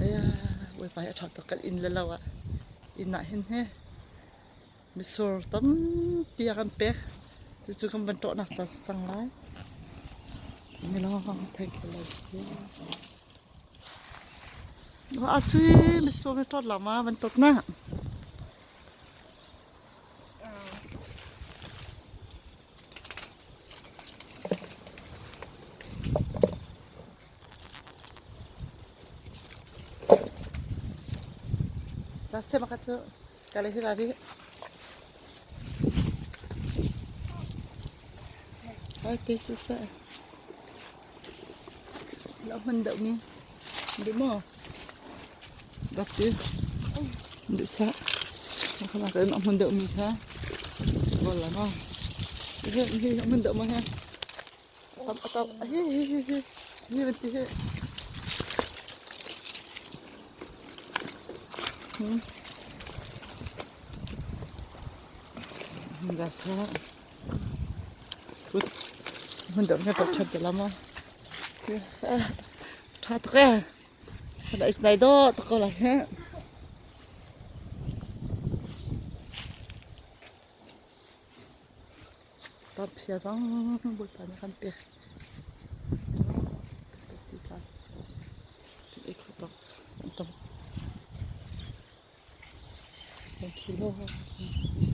Aya, Bawipa hi a ṭha tuk kan inn le lo ah inn ah hin he mitsur tampi a kan pek. Cucu kan van ṭawhnak caan si cang lai. Milawng thank you Lord. A sui mitsur mi ṭawt lama van tot na. Sema kha cu kale hi ra rih. Hai te siseh. Lo hman deuh mi. Duh maw? Dok ti. Duh seh. Kha ka in hman deuh mi kha. Bol la maw? Hi hi hman deuh ma he. Tam tam hi hi hi hi. Hi ban ti hi. Hmm. Gasa. Hmun deuh na ṭhat te la maw? Ṭha tuk ee. Nai dawh tuk ko lai hih. Tamphia zong Bawipa nih a kan pek. Thank you Lord. Jesus.